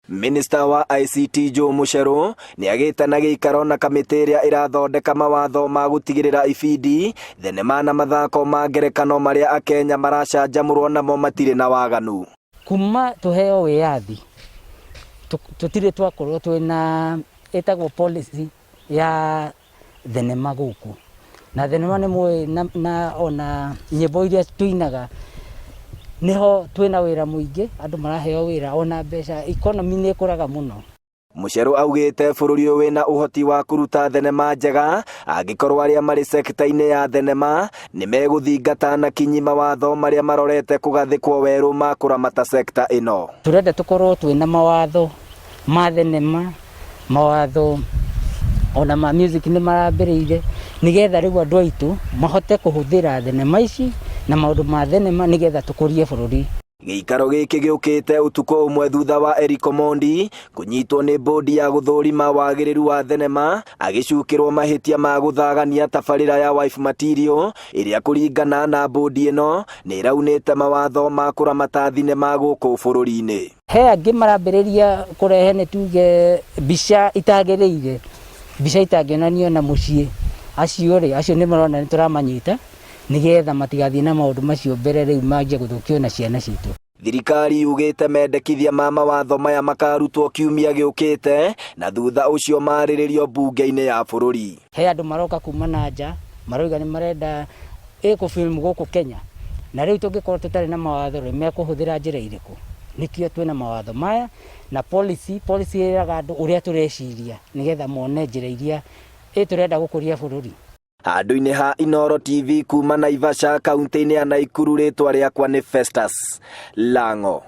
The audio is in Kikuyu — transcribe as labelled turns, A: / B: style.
A: Minista wa ICT Joe Mucheru nĩagĩte na gĩikaro na kamĩtĩ ĩrĩa ĩrathondeka mawatho ma gũtigĩrĩra ibindi, thenema na mathako ma ngerekano marĩa akenya maracanjamũrwo namo matirĩ na waganu.
B: Kuma tũheo wĩyathi tũtirĩ twakorwo twĩna ĩtagwo policy ya thenema gũkũ na thenema nĩ mũĩ na, na ona nyĩmbo iria tũinaga nĩho twĩna wĩra mũingĩ andũ maraheo wĩra ona mbeca economy nĩ ĩkũraga mũno.
A: Mucheru augĩte bũrũri ũyũ wĩna ũhoti wa kũruta thenema njega angĩkorwo arĩa marĩ sekta-inĩ ya thenema nĩ megũthingata na kinyi mawatho marĩa marorete kũgathĩkwo werũ ma kũramata sekta ĩno.
B: Tũrenda tũkorwo twĩna mawatho ma thenema, mawatho ona ma music nĩ marambĩrĩire nĩgetha rĩu andũ aitũ mahote kũhũthĩra thenema ici na maũndũ ma thenema nĩgetha tũkũrie bũrũri.
A: Gĩikaro gĩkĩ gĩũkĩte ũtukũ ũmwe thutha wa Eric Omondi kũnyitwo nĩ bodi ya gũthũrima wagĩrĩru wa thenema agĩcukĩrwo mahĩtia ma gũthagania tabarĩra ya Wife Material ĩrĩa kũringana na bodi ĩno nĩ ĩraunĩte mawatho ma kũramata thinema gũkũ bũrũri-inĩ.
B: He angĩ marambĩrĩria kũrehe nĩ tuge mbica itagĩrĩire, mbica itangĩonanio na mũciĩ, acio rĩ, acio nĩ marona nĩ tũramanyita nĩgetha matigathiĩ na maũndũ macio mbere rĩu manjie gũthũkio na ciana citũ.
A: Thirikari yugĩte mendekithia ma mawatho maya makarutwo kiumia gĩũkĩte na thutha ũcio marĩrĩrio mbunge-inĩ ya bũrũri.
B: He andũ maroka kuma na nja maroiga nĩ marenda ĩ film gũkũ Kenya na rĩu tũngĩkorwo tũtarĩ na mawatho rĩ mekũhũthĩra njĩra irĩkũ? Nĩkĩo twĩna mawatho maya na policy, policy ĩraga andũ ũrĩa tũreciria nĩgetha mone njĩra iria ĩ tũrenda gũkũria bũrũri.
A: Handũ-inĩ ha Inooro TV kuma Naivasha kaunti-inĩ ya Naikuru rĩtwa rĩakwa nĩ Festus Lang'o.